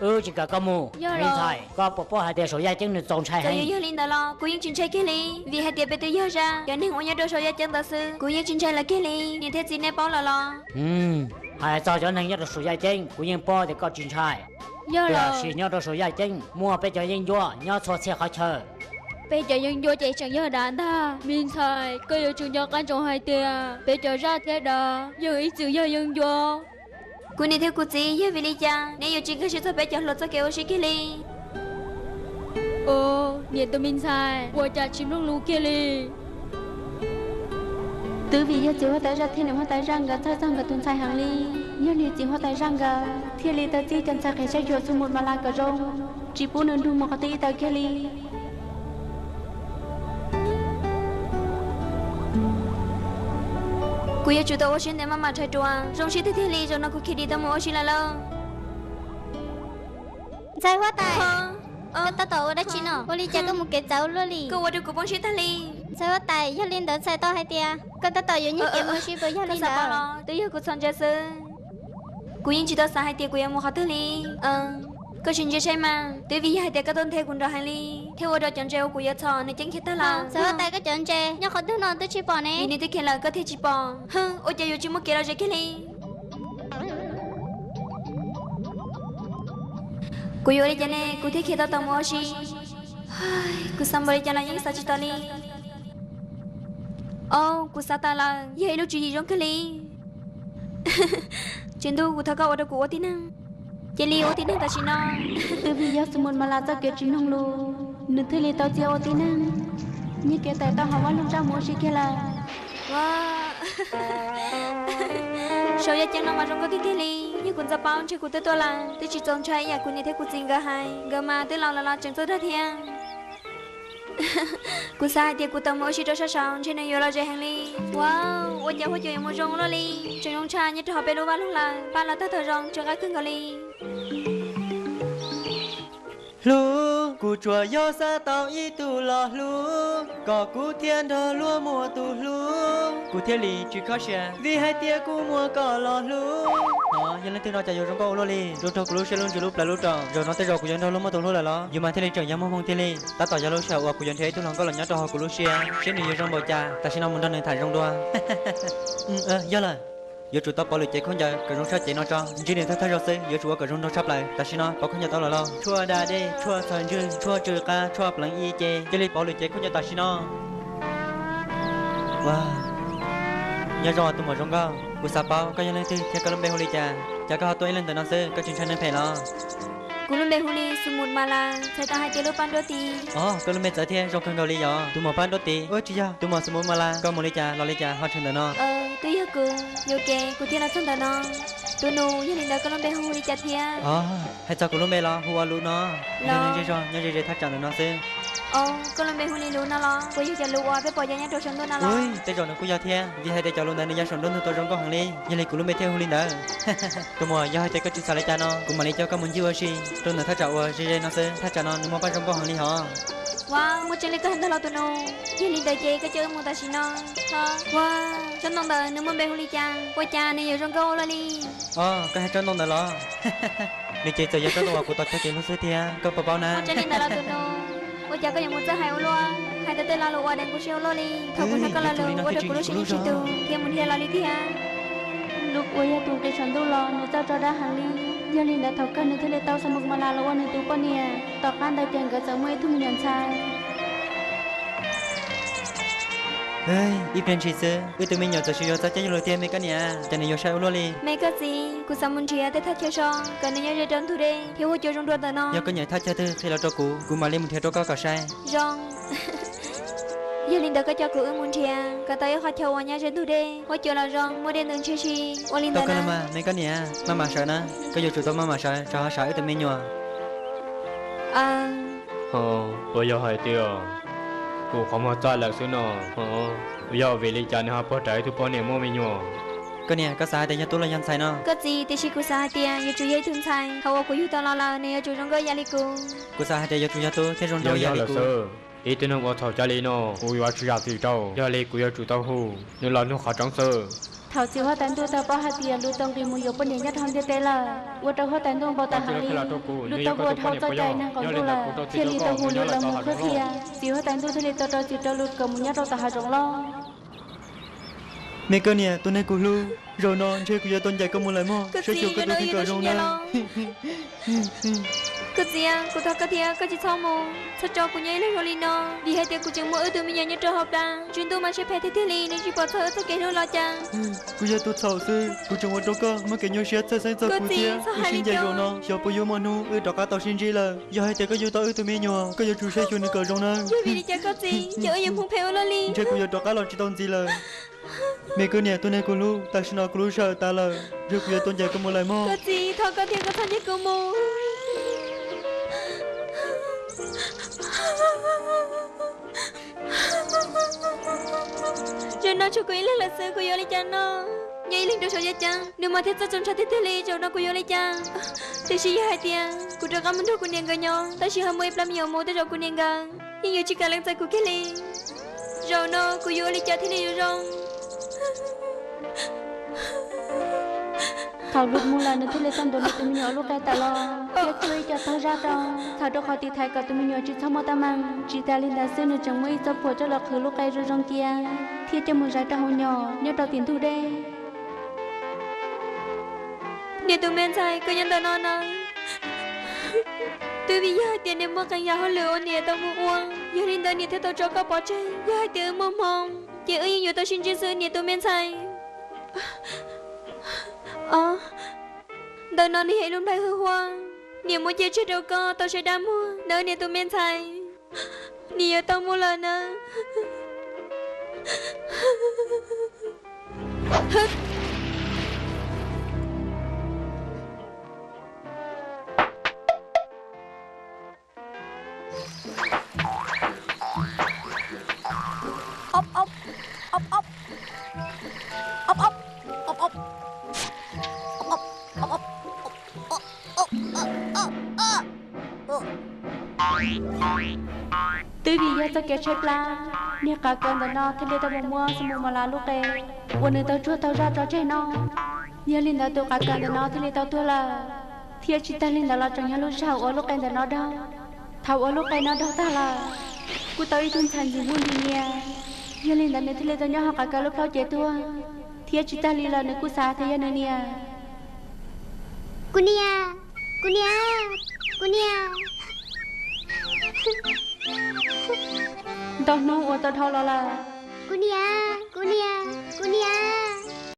Wb tsis kam koj mus. Yog li ntxhais, koj puas paub hais tias saum yaj ceeb nws txaus ntshai heev? Txawm yuav yog li ntawd los kuv yeej tsis ntshai kiag li, vim hais tias peb twb yog zaj, cov neeg uas nyob rau saum yaj ceeb ntawd xwb kuv yeej tsis ntshai lawv kiag li. Niam thiab txiv, nej paub lawm los? Hais txog cov neeg nyob rau saum yaj ceeb kuv yeej paub tias koj tsis ntshai. Yog los, tiam sis nyob rau saum yaj ceeb muaj peb cov yeeb ncuab nyob txhua txhia qhov chaw. Peb cov yeeb ncuab ces tseem yog dav ntag. Me ntxhais, koj yuav tsum nco qab ntsoov hais tias peb cov zaj thiab dav yeej ib txwm yog yeeb ncuab. Kuv niam thiab kuv txiv, yog vim li cas neb yuav tsis nkag siab txog peb cov hluas txoj kev ua si kiag li? Niam tus me ntxhais, ua cas tsis mloog lus kiag li? Twb vim yog txiv huab tais zaj thiab niam huab tais zaj nkawd txhawj txog nkawd tus ntxhais heev li. Yog li txiv huab tais zaj nkawd thiaj li tau txib cov ntxhais qhia saib xyuas Xu Mus Mas Las kom zoo, tsis pub nws nrug mus qhov twg ib tawm kiag li. Kuv yuav tsum tau ua siab ntev maj mam rhais ruas zoo siab tiag tiag li, zaum no kuv khiav dim tau mus ua si lawm lauj. Ntxhais huab tais, koj tab tom ua dab tsi no? Ua li cas koj mus kev txawv luaj li? Koj ua rau kuv poob siab tag li. Ntxhais huab tais, yog li ntawd txhais tau hais tias koj tab tom yuav nyiag kev mus ua si puas yog li ntawd? Twb yog kuv txhos ntses xwb. Kuv yeej tsis tau xav hais tias kuv yuav mus qhov twg li. Koj sim ntsia saib mas, twb vim yog hais tias koj tuaj nthe kuv nrov heev li, thiaj ua rau cov ntses uas kuv yuav txhos nws ceeb khiav tag lawm. Ntxhais huab tais, koj cov ntses nyob qhov twg no twb tsis pom ne? Vim nws twb khiav lawm koj thiaj tsis pom. Ua cas yuav tsis muaj kev lom zem kiag li? Kuv yuav ua li cas ne kuv thiaj khiav tau tau mus ua si? Kuv xav npaum li cas los yeej xav tsis tau li. Au, kuv xav tawm lawm, yog ib lub tswv yim zoo kawg li. Tswv Ntuj, kuv thov koj ua rau kuv ua tib neeg, cia li ua tib neeg tam sim no. Twb vim yog Xu Mus Mas Las txoj kev tsis mloog lus, nws thiaj li tau txia ua tib neeg, nyiag kev tawm tau hauv vaj loog zaj mus ua si kiag lawm. Saum yaj ceeb no mas zoo nkauj tiag tiag li, yog kuv ntxov paub ntshe kuv twb tuaj lawm, twb tsis txaus ntshai ib yam kuv niam thiab kuv txiv nkawd hais, nkawd mas twb laus lawm los tseem txawj dag thiab. Kuv xav hais tias kuv tawm mus ua si rau sab saud ntshe nws yuav lom zem heev li. Wow, ua cas huab cua yuav mus zoo luaj li, tseem zoo tshaj nyob rau hauv peb lub vaj loog lawm, paj los tag tau zoo tseem qab kawg nkaus li. Hlub, kuv tsuas yog xav tau ib tug los hlub, kom kuv thiaj nrog luag muaj tus hlub, kuv thiaj li tsis kho siab vim hais tias kuv muaj koj los hlub. Yog leej twg no cas yuav zoo nkauj ua luaj li, zoo nrog kuv lub siab lub ntsws lub plawv lub raum. Zaum no tej zaum kuv yuav nrog luag muaj tus hlub lawm los? Yus mas thiaj li tseem yog muaj hmoo tiag li. Tab tom yog lub sij hawm uas kuv yuav nrhiav ib tug hluas nkauj los nyob rau hauv kuv lub siab, seb nws yuav zoo npaum cas, tam sim no mus nrog nws tham zoo dua. Yog lawm, yuav tsum tau pauv lwm cev khaub ncaws kom zoo tshaj cev no tso, ntsib nws thawj thawj zaug xwb yuav tsum ua kom zoo nraug tshaj plaws. Tam sim no pauv khaub ncaws tau lawm lauj? Tshuaj da dej, tshuaj txhos ntswg, tshuaj tsw qab, tshuaj pleev ib ce, cia li pauv lwm cev khaub ncaws tam sim no. Nyob zoo tus muam zoo nkauj, kuv xav paub koj yog leej twg thiab koj lub npe hu li cas, cas koj ho tuaj ib leeg ntawm no xwb, koj tsis ntshai neeg phem los? Kuv lub npe hu li Xu Mus Mas Las, txhais tau hais tias lub paj nruab tiv. Os, koj lub npe txawv thiab zoo kawg nkaus li yog tus muam paj nruab tiv. Ua tsis yog, tus muam Xu Mus Mas Las, koj mus li cas los li cas ho tshwm ntawm no? Twb yog kuv yuam kev kuv thiaj los txog ntawm no. Tus nus, yog li ntawd koj lub npe hu li cas thiab? Hais txog kuv lub npe los hu ua Lus no. Yog neeg zej zog nyob ze ze thaj tsam ntawm no xwb. Koj lub npe hu li Lus no los? Puas yog cov lus uas peb pom ya nyob rau saum ntuj no los? Tej zaum nws kuj yog thiab, vim hais tias cov lus ntawd nws ya saum nruab ntug tau zoo nkauj heev li, yog li kuv lub npe thiaj hu li ntawd. Tus muam, yog hais tias koj tsis xav li cas no, kuv mam li coj koj mus ncig ua si rau ntawm thaj tsam uas ze ze no xwb, thaj tsam no nws muaj paj zoo nkauj heev li hos. Ua, muaj tseeb li koj hais ntag los tus nus? Yog li ntawd ces koj coj wb mus tam sim no. Ua, tsob ntoo ntawd nws muaj npe hu li cas? Ua cas nws yuav zoo nkauj ua luaj li? Os, koj hais tsob ntoo ntawd los? Nws ces txawm yog tsob ntoo uas kuv tau cog kev hlub xwb thiab, koj puas paub na? Muaj tseeb li ntawd los tus nus? Ua cas koj yuav mus txawj hais ua luaj, hais tau tej lo lus uas deev kuv siab ua luaj li. Thaum kuv hnov koj lo lus ua rau kuv lub siab ntsib tus thiab mus nrhiav los li thiab. Lub ua yog tus nqis saum ntuj los nws txawj tso dab heev li, yog li ntawd thaum kawg nws thiaj li tau Xu Mus Mas Las los ua nws tus poj niam. Tom qab ntawd ces nkawd txawm muaj ib tug me nyuam ntxhais. Ib pliag ntshis xwb wb tus me nyuam txawm sim yuav txog caij nyoog lawm tiag me koj niam, cas nws yuav sai ua luaj li. Me koj txiv, kuv xav mus nrhiav tej thaj chaw so kom nws nyob ze rau ntug dej thiab huab cua zoo dua ntawm no. Yog koj nyiam thaj chaw twg qhia los rau kuv, kuv mam li mus nrhiav rau koj kom sai. Zoo. Yog li ntawd koj coj kuv wb mus nrhiav kom tau ib qhov chaw uas nyob ze ntug dej, huab cua los zoo, muaj dej ntws ntshiab si. Ua li ntawd na me koj niam, maj mam sawv na, koj yuav tsum tau maj mam sawv, tsam ho sam wb tus me nyuam. Ho, puas yog hais tias kuv qhov muag txaij lawm xwb no? Ho, puas yog vim li cas nws ho pog rawv ib tug poj niam muaj me nyuam? Koj niam, koj xav hais tias yog tub los yog ntxhais no? Koj txiv, tiam sis kuv xav hais tias yuav tsum yog ib tug ntxhais, thaum uas kuv yug tau los lawm nws yuav tsum zoo nkauj ib yam li kuv. Kuv xav hais tias yuav tsum yog tub thiab zoo nraug ib yam li kuv. Ib tug neeg uas txhaum cai li no kuv yuav tsis zam txim rau, yog li kuv yuav tsum tau hu nws los nug qhov tseeb xwb. Thaum txiv huab tais ntuj tau paub hais tias Lus tau nqis mus yuav poj niam nyob rau hauv ntiaj teb lawm, ua rau huab tais ntuj npau taws heev li. Lus tau ua dhau txoj cai neeg nkaum ntuj lawm, thiaj li tau hu Lus los mus qhuab qhia. Txiv huab tais ntuj thiaj li tau rau txim rau Lus kom mus nyob rau tom hav zoov loj. Me koj niam, tus neeg kuv hlub, zaum no ntshe kuv yuav tau ncaim koj mus lawm mog, saib xyuas koj tus kheej kom zoo na. Koj txiv, kuv thov koj thiab, koj tsis txhob mus, txhob tso kuv nyob ib leeg zoo li no, vim hais tias kuv tseem muaj wb tus me nyuam nyob rau hauv plab, tswv ntuj mas siab phem tiag tiag li, nws tsis pom txog wb txoj kev hlub los cas. Kuv yog tus txhaum xwb, kuv tseem ua rau koj muaj kev nyuaj siab txhawj xeeb txog kuv thiab. Ua si ncaim zaum no, xyov puas yuav muaj hnub wb rov qab tau sib ntsib lawm. Yog hais tias koj yug tau wb tus me nyuam, koj yuav tsum saib xyuas nws kom zoo nawb. Yog vim li cas koj txiv, ces wb yuav hmoov phem ua luaj li. Ntshe kuv yuav rov qab los tsis tau ntxiv lawm. Me koj niam, tus neeg kuv hlub, tam sim no kuv lub sij hawm tas lawm, ntshe kuv yuav tau ncaim koj mus lawm mog. Koj txiv, thov koj thiab, koj txhob ncaim kuv mus. Zaum no tshuav kuv ib leeg lawm xwb, kuv yuav ua li cas no? Nyob ib leeg rau saum yaj ceeb, nws mas thiaj txawj txaus ntshai tiag tiag li, zaum no kuv yuav ua li cas? Tiam sis yog hais tias kuv rov qab mus nrog kuv niam nkawd nyob, tab sis ho muaj ib plab me nyuam mus tej zaum kuv niam nkawd yeej yuav tsis kam lees txais kuv kiag li. Zaum no kuv yuav ua li cas thiaj li yuav zoo? Thaum Lus mus lawm, nws thiaj li tau ntuas nws tus me nyuam lub qe tawm los thiab cuab ib co taug zaj rau, txhawm rau qhov tiv thaiv kom tus me nyuam tsis txhob muaj teeb meem. Tsis tas li ntawd xwb, nws tseem muab ib txoj phuam coj los qhwv lub qe zoo zoo cia thiab coj mus zais rau hauv nyom nyob rau tim ntug dej. Niam tus me ntxhais, koj nyob ntawm no na. Twb vim yog hais tias niam muaj qee yam hauj lwm uas niam tau mus ua, yog li ntawd niam thiaj tau tso koj pov tseg. Yog hais tias wb muaj hmoo, ces wb yeej yuav tau sib ntsib xwb niam tus me ntxhais. Ntawm no nws yog ib lub nplhaib hwj huam, niam muab cia tseg rau koj tau saib dab muag nawb niam tus me ntxhais. Niam yuav tau mus lawm nawb. Twb vim yog txoj kev tshaib plab, niag qav kaws ntawm no thiaj li tau mus muab Xu Mus Mas Las lub qe uas nws tau tsuag taug zaj tso tseg no. Yog li ntawd tus qav kaws ntawm no thiaj li tau tuag lawm, thiab tsis tag li ntawd los tseem yog lub sij hawm uas lub qe ntawm no daug. Thaum uas lub qe no daug tag lawm, kuj tau ib tug ntxhais ntxim hlub nti nias, yog li ntawd nws thiaj li tau nyob hauv qav kaws lub plaub cev tuag, thiab tsis tag li los nws kuj xav tias yog nws niam. Kuv niam, kuv niam, kuv niam. Ntau hnub uas tau dhau los lawm. Kuv niam, kuv niam, kuv niam.